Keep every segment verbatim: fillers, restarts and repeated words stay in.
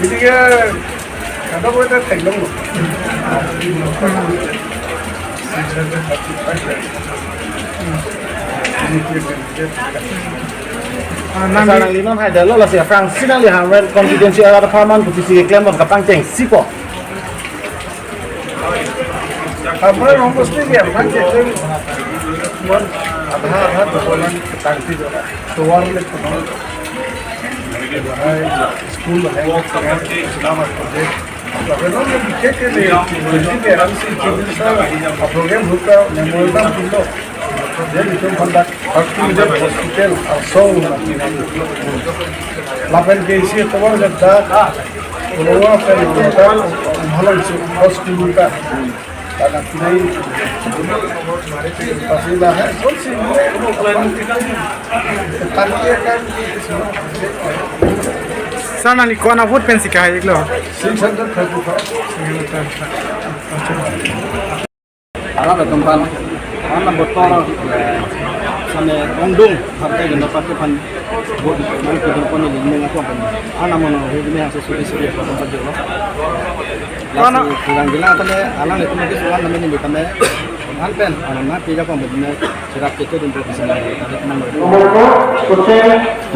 গতিকে সিহঁতক মই এতিয়া ঠেক ল'ম। Ah, nang, nangli non haida lo, lasi aphrangsi nangli Hamren constituency arat apharman kopisi keklem bom kapangchengsipo? Hamren Rongbosti ke aphrang keklem, adha adha dokonan ketangsi jo. Tovar le tovar. School hai, selamat project. Lapen non bikhekhe le, bikhekhe aramsi chief minister program huka memorandum pulo. Je itum phan dak thirty bed hospital asong. Lapen ke isi tovar jatda, Kolowa pen kota, Umhalong si hospital ka. Karena pinai pasti lah, eh, konsep. Sir, nangli ko-an a-vote pensi kahai-iklo? Six hundred thirty-five. Arat atum aphan, arat atum aphan, eh, same ongdung partai Janata Party aphan vote nangpidun pon neli ning atum aphan. Arat atum aphan, eh, ini hasil suri suri apa tempat dulu. Lasi kurang bilang tame, alang itu mungkin suan tame neli tame, an pen, alang na pija pon betul. Sirap kito dun pon bisa nang, tadi teman.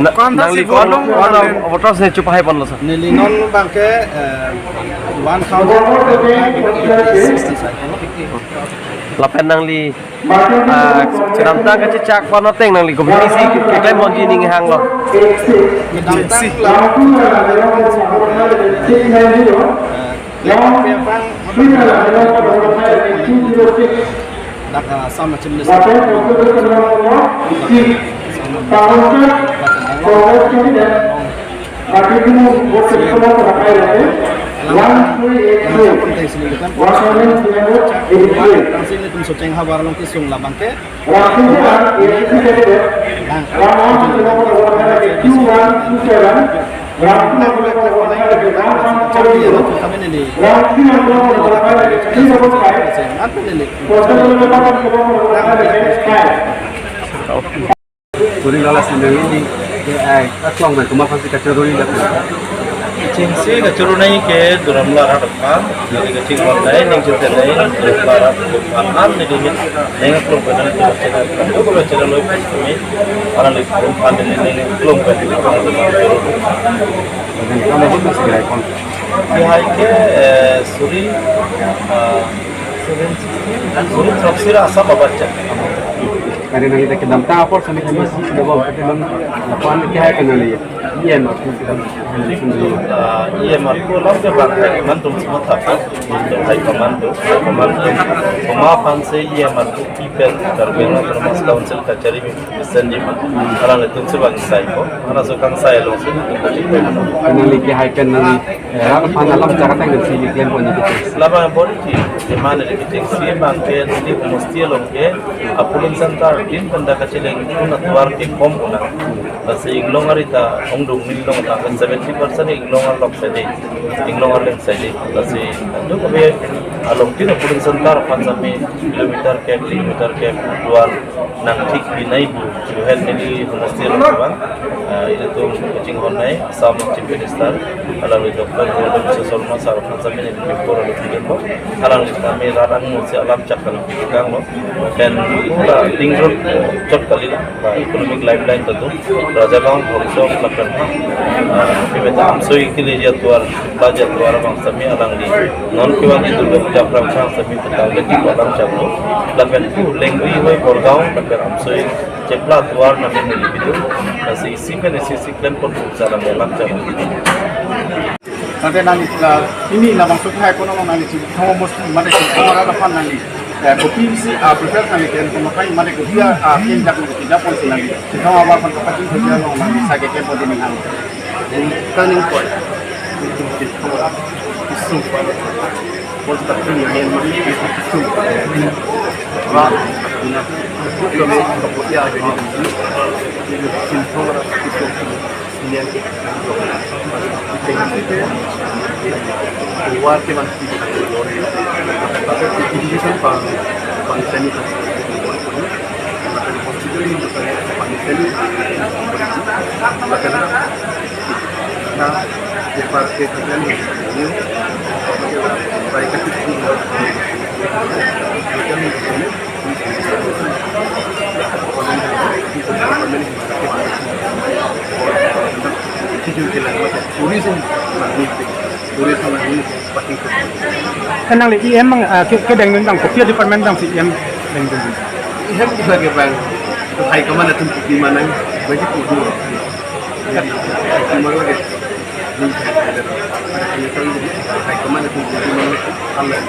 Na, ko-an ta nangli si ko-an, vote long ko-an lapen voter si chupahai ponlo, sir? Neli non abangke, eh, one thousand sixty-five. Lapen nangli, ah, kedamtang kachechak pon ateng nangli kopisi keklem ponji ning hanglo? Kedamtang si la, eh, Dak, ah, Assam Chief Minister. One three eight three. One three eight three. One three eight three. Council netum socheng havar along kesung labang ke. Kuri lala sindang ini, eh, aklong bai kuma pasi kacharuri la. Chingsi kachorunai ke Duar Amla arat aphan, neli kachinghon nai, ning chete nai, Duar Amla arat aphan, neli ning aklong bai nang chete nai, kachorunai kami, alang neli aphan neli ning aklong bai. Dan kamu pun masih gerai kon. Kehai ke, eh, suri, eh, suri throksi ra asa babacha. Kari nangli kedamtang apor sami kami si sudah bawa ke dalam lapangan kehai ke nangli. Iya, maksud kita. Ah, iya, maksud lo ke bang, hai kaman tum semua tak, tum hai kaman tum, hai kaman tum. Semua panse iya, maksud kipen, Karbi Anglong Autonomous Council kachari mi, sendiri ma. Alang netum si bang sai ko, alang so kangsai along si. Nangli kehai pen nangli, eh, arat aphan alam jaga tang si keklem ponji kiti. Labang body ki, di mana di kiti si bang ke di musti along ke, a polling center, din penda kacheleng, pun atuar ke kom puna. Lasi inglong arita, ongdung inglong ta, seventy percent inglong arlok sede, inglong arleng sede. Lasi, adu kabe, along tin a polling center, aphan sami, kilometer ke, kilometer ke, duar, nangthik binai bu, duhen neli honesty lo bang, ah, ilitum kachinghon nai, Assam Chief Minister, alangli Doctor Himanta Biswa Sarma sar aphan sami neli before alo video ko, alangli kami rat angno si alam chak kali kang lo, then pura ring road chot kali la, ba economic lifeline ta do, Rajagaon, Hokso, lapen ha, ah, pimeta amsoi kili jatuar, la jatuar bang sami alangli, non kiwan itu do japram sang sami petang lagi ko alam chak lo, lapen pu Lengri hoi Borgaon, lapen amsoi chepla duar nang neli video. Nasi isi kan isi isi klem pon pu salam ya bang jam. Tangte nangli la, ini labangso hai kono nangli si thong mos mate si thong arat aphan nangli. Eh, kopisi a prefer nangli ken kono kai mate kopi a, a ken jak kopi jak pon si nangli. Si thong arat aphan kapachini kopi nangli sa ke ken pon di ning hang. Turning point. Isum point. Pon tak pun yang yang mati isum point. Wah, ini aku kami kemudian ada di sini. Ini aku sini. Keluar ke masih di luar. Tapi di sini kan pang pang seni kan. Maka di hospital ini bukan pang seni. Maka na ya parke kan ini. Baik kan. Kan nangli E M bang, ah, ke, kedengdun bang, kopi department bang si E M dengdun. E M juga ke bang, high command atum kopi manang, bagi kopi. Jadi, high command lagi. High command atum kopi manang, Allah.